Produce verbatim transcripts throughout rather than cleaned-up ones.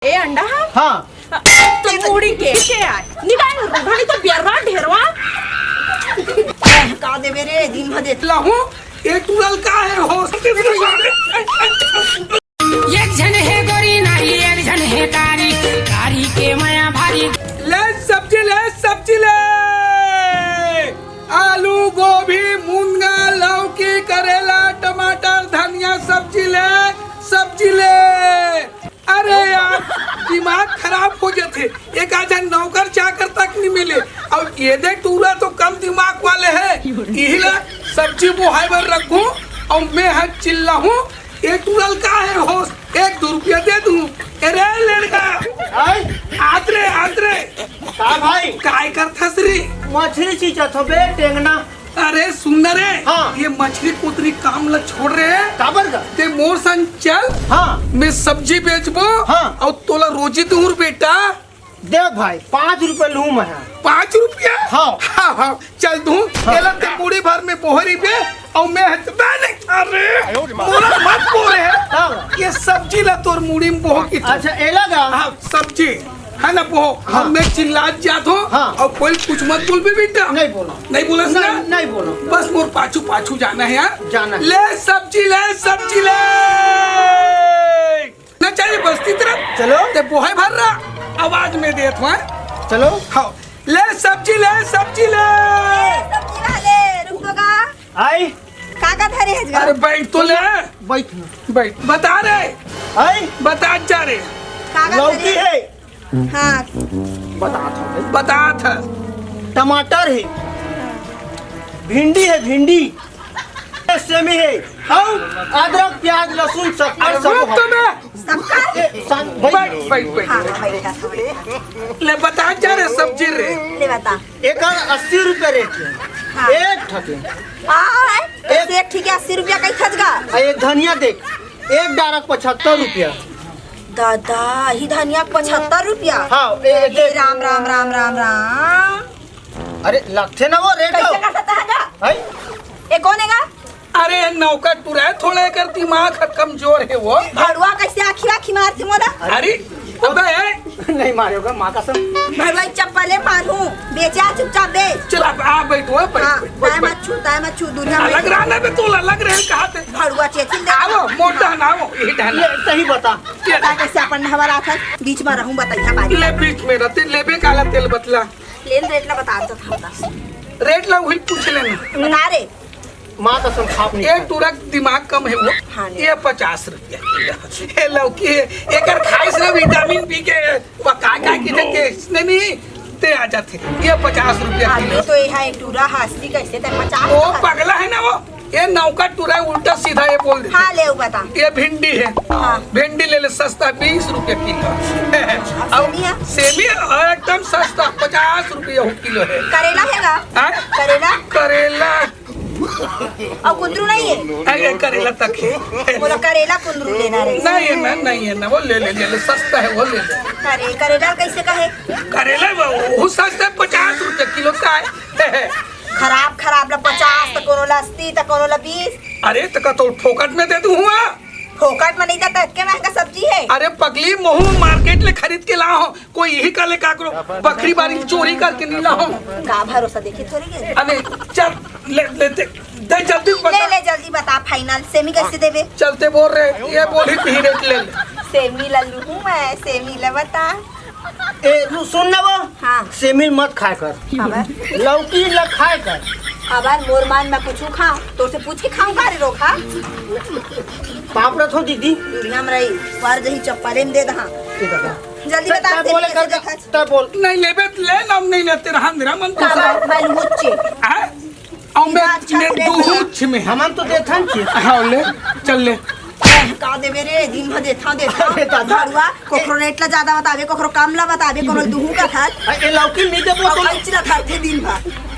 ए अंडा हा? हाँ। तो मुड़ी के, के आय। निकाल, घड़ी तो बेर्रा ढेरवा। का देबे रे, दिन भर देत। लाहूं, एक टूरा ल का हे हो? एक झन हे गोरी नारी, एक झन हे कारी, कारी के मया भारी। ले सब्जी ले, सब्जी ले। आलू, गोभी, मुनगा, लौकी, करेला, टमाटर, धनिया, सब्जी ले, सब्जी ले। अरे यार, दिमाग खराब हो जाथे। एक आध झन नौकर चाकर तक नहीं मिले। अउ ये दे टूरा तो कम दिमाग वाले हे। इही ला सब्जी बोहाय बर रखहूं अउ मैं ह चिल्लाहूं, "ए टूरा ल का हे होश? एक दू रुपया दे दूं।" अरे लड़का, आय? आत रे, आत रे। का भाई? काय करथस रे? मछरी चीचत हो बे, टेंगना। अरे सुन न रे, हाँ। ये मछरी कोतरी काम ल छोड़ रे। काबर गा? ते मोर संग चल, हाँ। मैं सब्जी बेचबो, हाँ। अउ तोला रोजी दूं बेटा। देख भाई, पाँच रुपया लूं मैं। पाँच रुपया? हाँ। हाँ, हाँ, चल दूं। हाँ। एला ते मुड़ी भर में बोहरी बे, अउ मैं हटबे नहीं। अरे, मोला मत बोले। हाँ। ये सब्जी ला तोर मुड़ी में बोह की। अच्छा, एला गा? हाँ, सब्जी। है ना, वो हाँ। हम मैं चिल्लात जात हो हाँ। अउ कोई कुछ मत बोलबे बेटा। नहीं बोला। नहीं बोला नहीं, ना? नहीं बोला। बस मोर पाछू पाछू जाना हे यार। जाना हे। ले सब्जी ले, सब्जी ले। ना चाहिए बस्ती तरफ। चलो। ते बोहे भर रहा। आवाज में देत हो। चलो। हाँ। ले सब्जी ले, सब्जी ले। ए, सब्जी वाले, रुक तो गा। आई। का का धरे हस गा? अरे बैठ तो ले। बैठ। बैठ। बता रे। आई। बता जा रे। का का लौकी धरे? हे। हाँ। बतात हँव। बतात हँव। टमाटर हे, भिंडी हे, भिंडी, सेमी हे, अउ अदरक, प्याज, लहसुन, शक्कर, अरे सब रुक हे। तो बे। शक्कर? ए, सन-, भाई। बैठ, बैठ, बैठ। हाँ, हाँ, बैठ, बैठ। ले बता जा रे सब्जी रे। ले बता। एकर अस्सी रुपया रेट हे। हाँ। एक ठके। हाँ, है। एक एक ठके अस्सी रुपया कही थच गा। आ, एक धनिया देख, एक डारा के पचहत्तर रुपया। दादा, ही धनिया के पचहत्तर रुपया? हाँ, ए, ए, हे देख। राम, राम, राम, राम, राम। अरे, लगथे ना वो रेट कइसे हो। कर सकता है गा? हैं? ए, कोन हे गा? अरे, नौकर टुरा हे, थोड़ा एकर दिमाग ह कमजोर हे वो। भड़ुआ कइसे आँखी वाँखी मारथे मोला? अरे, अबे, ए। नहीं मारेगा, माँ कसम। भड़ुआ चप्पले मारहूँ, बेचा चुपचाप बेच। चल, अब आ, बैठ, वो बैठ, हाँ, बैठ, बैठ, ताय बैठ। मत छू, ताय मत छू, दुनिया में अलग रहना बे, तू अलग रहे, कहा थे? भड़ुआ चेचिन दे। आवो, मोटा ना आवो, यही डाल। ले, सही बता। ये बता कैसे अपन हमारा था, बीच में रहूं, बताइए, बात। ले, बीच में रहते, लेबे काला तेल बतला। लेन रेट ला बता दो, था बता। रेट ला वही पूछ लेना। बता रे। माँ कसम खाप नहीं एक खाए। टूरा दिमाग कम है वो। हाँ, ले। ये पचास रुपया किलो। ये लौकी है, एकर खाए से विटामिन बी के, वो का का की के इसने नहीं, ते आ जाते। ये पचास रुपया अभी किलो। तो यहाँ एक टूरा हंसी कैसे ते पचास ओ का? पगला है ना वो, ये नौका टूरा उल्टा सीधा ये बोल देते। हाँ, ले बता। ये भिंडी है। हाँ। भिंडी ले ले, सस्ता, बीस रुपया किलो। अब सेमी है? सेमी है, एकदम सस्ता, पचास रुपया किलो है। करेला है का? हाँ? करेला? करेला। और कुंदरू नहीं है? अरे, करेला तक है। बोला, करेला कुंदरू लेना रे। नहीं है ना, नहीं है ना, वो ले ले, ले ले, सस्ता है, वो ले ले। अरे, करेला कैसे का है? करेला वो, वो सस्ता है, पचास रुपया किलो का है। खराब, खराब ला पचास, त कोनो ला अस्सी, त कोनो ला बीस। अरे, त का तो फोकट में दे दूँ हुआ? फोकट में नहीं देता, इतने महंगा सब्जी है। अरे पगली, महूँ मार्केट ले खरीद के ला हो, कोई यही का ले काकरो बकरी बारी चोरी करके नहीं ला हो। का भरोसा देखी थोड़ी है। अरे चल, ले, ले, दे, दे जल्दी बता। ले, ले, जल्दी बता, फाइनल। सेमी कैसे देबे? चलते बोल रहे, ये बोली थी रेट ले ले। सेमी ला लूँ मैं, सेमी ला बता। ए, रु-, सुन ना वो। हाँ। सेमी ल मत खाए कर। काबर? लौकी ल खाए कर। काबर मोर मन में कुछ खाओ, तो से पूछ के खाऊं का रे रोखा? पापड़ा थो दीदी। दुनिया में रही, पर जही चप्पले में दे दहा। ठीक है। जल्दी बता, तै सेमी बोले कैसे कर, देखा? तै बोल। नहीं लेबे त ले, हम नहीं लेते रहा, मेरा मन तो काबर? मैं लुहुच्चे। हाँ? अउ मैं, अच्छा, मैं अच्छा, दुहुच में। हमन तो देथन छी। हाँ, ले, चल ले। का देबे रे, दिन भर देथा, देथा। अरे दादा। भड़ुआ, कोखरो रेट ला ज्यादा बताबे, कोखरो कम ला बताबे, कोनो दुहू का था। ए लौकी नहीं देबो तो। कैच ला था थे दिन भर।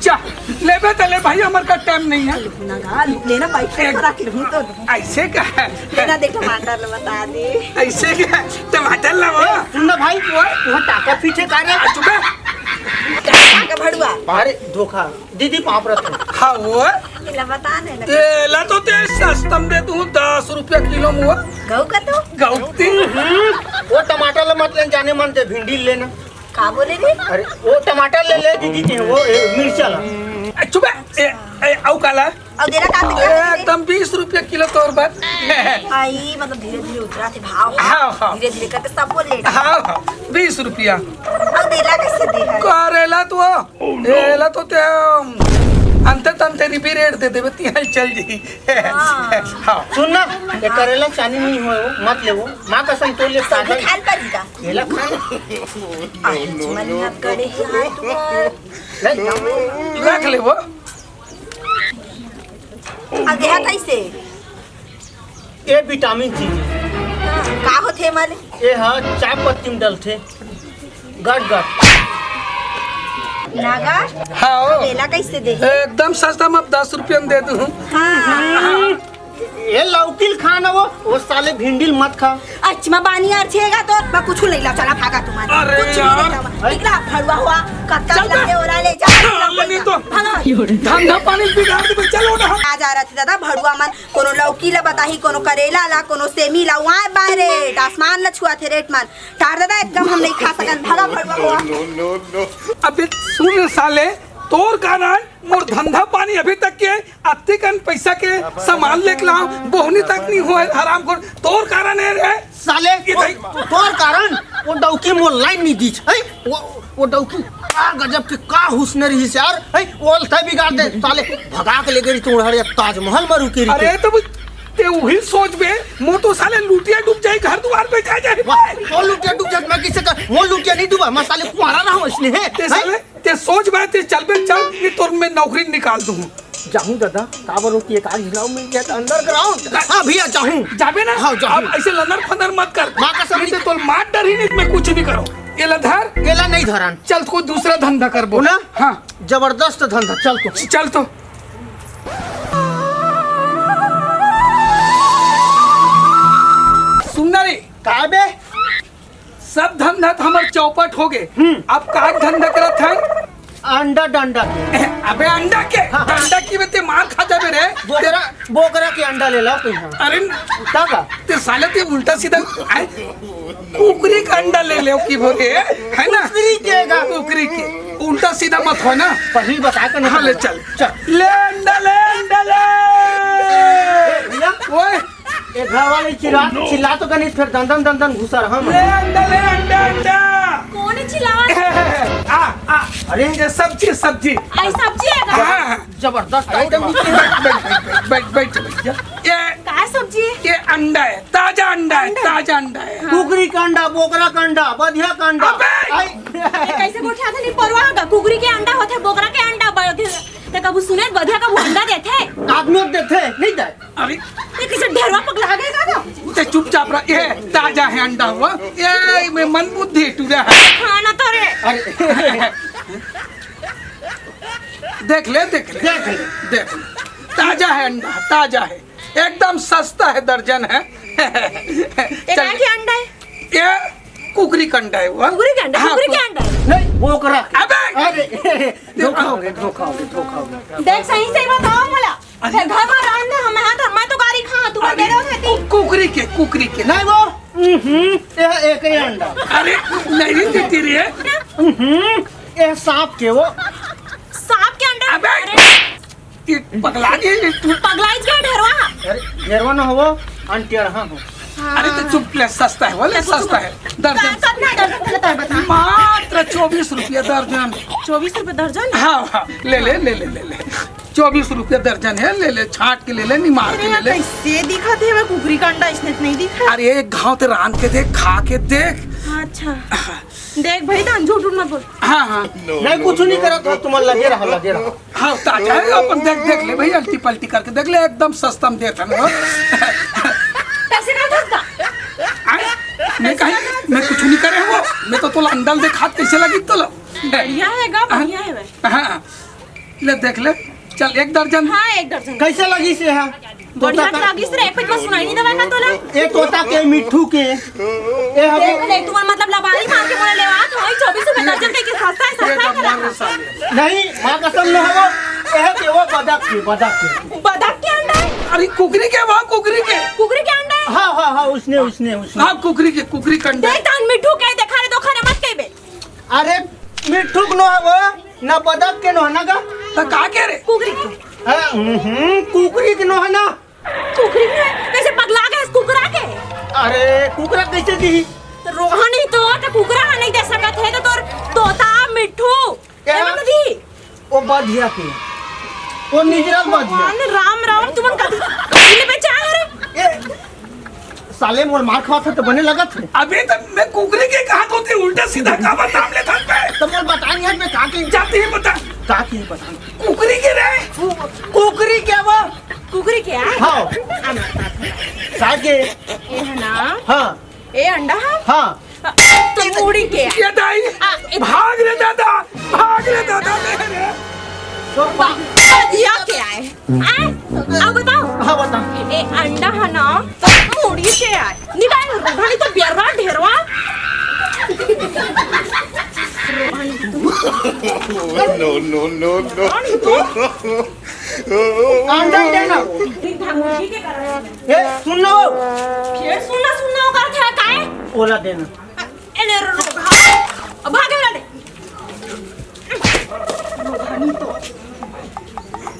जा, लेबे त ले भाई, हमर का टाइम नहीं है। ना गा, लेना भाई, एक रख लूँ तो। ऐसे का है? लेना देख, टमाटर ला बता दे। ऐसे का? टमाटर ला वो? सुन ना भाई, वो? वो टाका पीछे का रे? आ, चुप है। का भड़ुआ? अरे, धोखा। दीदी पाँव परत हँव। हाँ वो, ला बता नहीं लगा। ए, ला तो ते सस्ता में दे दूं, दस रुपया किलो मुआ। गऊ का तो? गऊ ती। वो टमाटर ला मत लेन, जाने मन ते भिंडी लेना। का बोले रे? अरे, वो टमाटर ले ले दीदी ते, वो, ए, मिर्चा ला। ए, चुप है। ए, ए, आऊ काला? अउ देला का? एकदम बीस रुपया किलो तोर बर। आई, मतलब धीरे-धीरे उतरा थे भाव। हाँ, हाँ। धीरे-धीरे करके सब बोल ले। हाँ, हाँ, बीस रुपया। अउ देला कैसे दे है? करेला तो, एला तो ते, हम, अंते तंते रिपी रेट दे देबे, तिहाई चल जी। हाँ। हाँ। सुन ना, ये करेला चानी नहीं होय वो, मत ले वो। माँ कसम तोर लिए सब्जी पागल। खाल पर का? एला खा। आई, मन ना करे कि हाँ, तू नहीं, रख ले वो। अब देहा कैसे? ए विटामिन चीज। का होथे माले? ए हा चाय पत्ती में डलथे। गट गट। नागा? हाँ, ओ। मेला कैसे दे? एकदम सस्ता में, अब दस रुपया में दे दूँ। हाँ। ए लौकी ल खा ना वो, वो साले भिंडी ल मत खा। अच्छा, मैं बानी यार छेगा तो मैं कुछ नहीं ला, चला भागा तुम्हारे। अरे कुछ यार। नहीं ला, निकला भड़ुआ हुआ, कत्ता चल बे। लगे ओरा ले जा। हाँ, मैं नहीं तो। भागा। धंधा पानी बिगाड़ दे, चलो ना। आ जा रहा था दादा भड़ुआ मन, कोनो लौकी ला बताही, कोनो करेला ला, कोनो सेमी ला, वहाँ बाय रेट, आसमान ला छुआ थे रेट मन। टार दादा एकदम हम नहीं खा सकन, भागा भड़ुआ हुआ। अबे सुन साले, तोर कारण मोर धंधा पानी अभी तक के अत्ती कन पैसा के सामान लेके लाओ, बोहनी तक नहीं होय, हरामखोर, तोर कारण है रे। साले, ये वो, भाई। तोर कारण वो डौकी मोर लाइन नहीं दीच, है? वो, वो डौकी का गजब के का हुस्न रही यार, है? वो तय बिगाड़ दे, साले, भगा के ले गई तू उड़हर या ताजमहल में रुकी रही। अरे, तो वो, ते वही सोच बे, मो तो साले लुटिया डूब जाए, घर दुआर बेचा जाए। वाह, वो लुटिया डूब जाए, मैं किसे का, वो लुटिया नहीं डूबा, मैं साले कुआरा रहा हूँ इसने, है? ते हैं? साले, ते सोच बे, ते चल बे, चल, ये तोर मैं नौकरी निकाल दूँ। जाहूँ दादा, काबर हो कि एक आग जलाओ मिल गया था underground। हाँ भैया, जाहूँ। जाबे ना? हाँ, जाहूँ। अब ऐसे लनर फनर मत कर। माँ कसम नहीं नहीं। तो तोर मार डर ही नहीं, मैं कुछ नहीं करूँ। ये ला धर। ये ला नहीं धरन। चल, कोई दूसरा धंधा करबो। बोला? हाँ। जबरदस्त धंधा, चल तो। चल तो। सुन ना रे। का बे? सब धंधा तो हमर चौपट हो गए। हम्म। अब का धंधा करत हन? अंडा डंडा के। अबे अंडा के? हाँ, हाँ। डंडा की बे ते मार खा जाबे रे। बोकरा, बोकरा के अंडा ले ला कोई, हाँ। अरे का का? ते साले ते उल्टा सीधा, आय, कुकरी का अंडा ले ले की बोले, है ना? कुकरी के का? कुकरी के। उल्टा सीधा मत हो ना। पहली बता के हाँ, ले चल। चल। ले अंडा, ले अंडा, ले। ए, भैया। ओए। ए घर वाले चिल्ला, चिल्ला तो कनी, फिर दंदन दंदन घुसा रहा ले मैं। अंडा, ले अंडा, अंडा। कौन है चिल्लावा? आ, आ। अरे। ये सब्जी, सब्जी। आई सब्जी है का? हाँ, हाँ। जबरदस्त अरे, item। बैठ, बैठ, बैठ, बैठ, बैठ, बैठ, बैठ। ये, का सब्जी? ये अंडा है, ताजा अंडा है, अंडा? ताजा अंडा है। हाँ। कुकरी का अंडा, बोकरा का अंडा, बधिया का अंडा। अबे! आई। ये कैसे गोठिया था नहीं परवाह का? कुकरी के अंडा होथे, बोकरा के अंडा ब-, ते कबू सुने बधिया कबू अंडा देथे? आदमी देथे, नहीं दे। अरे। ये किसे ढेरवा पगला गए का तो? ते चुपचाप रह। ये ताजा है अंडा हुआ। ये में मन बुद्धि टूरा है। खाना तो रे। अरे। देख ले, देख ले। देख ले। देख ले। ताजा है अंडा, ताजा है। एकदम सस्ता है, दर्जन है। ये चल। काय के अंडा है? ये कुकरी का अंडा है वो। कुकरी के अंडा, हाँ, कुकरी के कुक- अंडा है। नहीं, बोकरा के। अबे! अरे, धोखा हो गया, धोखा हो गया, धोखा हो गया। देख, सही सही बताओ मोला। अरे। घर में रहन दे, हमें हाथ, मैं तो गारी खा, तू अरे, दे रहे हो खेती। कु-, कुकरी के, कुकरी के। नहीं वो, हम्म, ये एक ही अंडा। अरे, नहीं देती रे। हम्म, ये सांप के वो। सांप के अंडा? अबे! अरे। ये पगला गई है तू। पगलाइज गया ढेरवा। अरे, ढेरवा ना हो, अंटियरहा हो। हाँ। अरे, तो चुप ले, सस्ता है, बोले, चुप, चुप। सस्ता है। दर्जन। का-, कितना दर्जन देता है, बता। मात्र चौबीस रुपया दर्जन। चौबीस रुपया दर्जन? हाँ, हाँ, ले ले, ले ले, ले ले। चौबीस रुपया दर्जन है, ले ले, छांट के ले ले, निमार के अरे, ले ले। कैसे दिखा थे, वो कुकरी का अंडा इसने नहीं दिखा। अरे, एक घाव ते रांध के देख, खा के देख। अच्छा। हाँ। देख भाई, धान झूठ उठ मत बोल। हाँ, हाँ। नहीं, कुछ नहीं करत हो, तुम लगे रहो, लगे रहो। हाँ, ताजा है, अपन देख, देख ले भाई, अल्टी पल्टी करके देख ले, एकदम सस्ता में देत हन वो। पैसे का था उसका? आए? मैं कहीं, मैं कुछ नहीं करे वो, मैं तो तोला अंडा ल देखात कैसे लगी तोला। बढ़िया है गा, हाँ? बढ़िया है भाई। हाँ, ले देख ले, चल एक दर्जन। हाँ, एक दर्जन। कैसे लगी से है? बढ़िया तोता तो का लगिस रे, एक पइसा सुनाई नहीं देवा का तोला? ए तोता के मिट्ठू के। ए हम देख ले, तुम्हार मतलब लबारी मार के बोले लेवा, तो वही चौबीस रुपए दर्जन कह के सस्ता है, सस्ता है बोला। नहीं, माँ कसम न हो। कहे के वो बदक के, बदक के। बदक के अंडा है? अरे कुकरी के, वो कुकरी के। कुकरी के अंडा है? हाँ, हाँ, हाँ, उसने, उसने, उसने। हाँ, कुकरी के, कुकरी के अंडा। देख तान मिठू के, देखा रे, धोखा न मत कहिबे। अरे मिठू के नोहे वो, ना बदक के नोहे ना गा। त का के रे? कुकरी के। हाँ, हम्म, कुकरी के नोहे ना। कुकरी के? कैसे पगला गे कुकरा के? अरे कुकरा कैसे दी? रोहन ही तो, त कुकरा नहीं दे सकत हे, त तोर तोता मिठू। क्या? एमन दी। ओ बधिया के। ओ निजरल बधिया। भगवान राम राम, तुमन कति, कति ले बेचा है रे? ए, साले मोर मार खावत हे त बने लगत हे। अबे त मैं कुकरी के कहा तो ते उल्टा सीधा काबर नाम लेथस बे? त मोर बता नहीं है मैं का के। जाते ही बता। का के बता? कुकरी के रे। कु-, कुकरी के वो? कुकरी के है? हाँ। का के? ये है ना? हाँ। ए अंडा हा? हाँ। तो मुड़ी के आय? ये दाई, आ, ए भाग रे दादा, भाग रे दादा, मेरे। तो बा-, बा-, बदिया के आय? आय? अब बताओ। हाँ, बता। ए अंडा हा ना, तो मुड़ी के आय। निकाल, भाई तो Berra ढेरवा। No, no, no, no। अंडा दे ना। मुड़ी के करवा। ए, सुन ना वो। फिर सुन ना, सुन ना वो करत हे काय? ओला देना। ए, ले रो, रो, भाग। अब भाग, ले ले।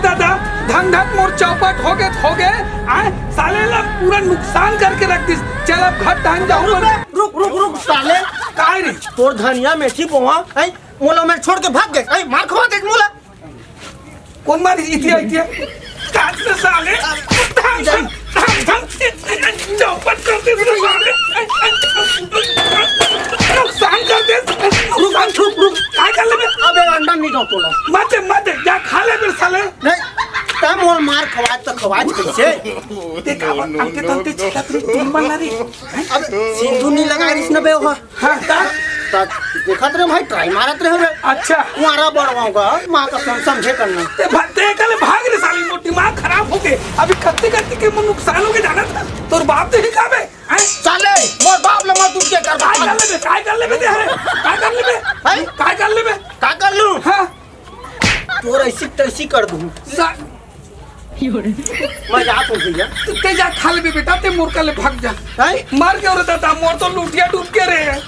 दादा, धन धन मोर चौपट हो गे, हो गे। आय, साले ला पूरा नुकसान करके रख दिस। चल, अब घर टहन जाहूं। रुक, रुक, रुक, रुक, साले। काय रे? तोर धनिया मेथी बोवा, हैं? मोला मेर छोड़ के भाग गे। हैं? मार खवा दे मोला। कोन मारी इतिया, इतिया? काट से साले। धन, धन, धन, धन, चौपट कर दे मेरे साले। नुकसान कर दे। रुक, रुक, रुक। काय कर लेबे? अबे अंडा नहीं दो तोला। मत दे, मत दे, जा खा ले मेरे साले। नहीं, तब मोर मार खवात तो खवात कैसे? देख, अब अंके तंते छिलत रही, तुम बन रही। अब सिंदूर नहीं लगा रिस न बे ओहा। हाँ, ता? ता देखत रहे भाई, try मारत रहे रे। अच्छा। मारा बड़वाऊंगा, माँ का सम-, समझे करना। ते भा-, ते कल भाग रे साली, मोर दिमाग खराब हो गे। अभी कत्ती कत्ती के मोर नुकसान हो गे, जानत हस? तोर बाप तो ही खाबे, हैं? साले, मोर बाप ले मत उठ के कर। काय कर लेबे, काय कर लेबे ते हरे? काय कर लेबे? हैं? काय कर लेबे? का कर लूं? हाँ। तोर ऐसी तैसी कर दूं। सा- मैं जात हूँ भैया। ते जा खा लेबे बेटा, ते मोर का ले भाग जा। हैं? मर गयो रे दादा, मोर तो लुटिया डूब के रे।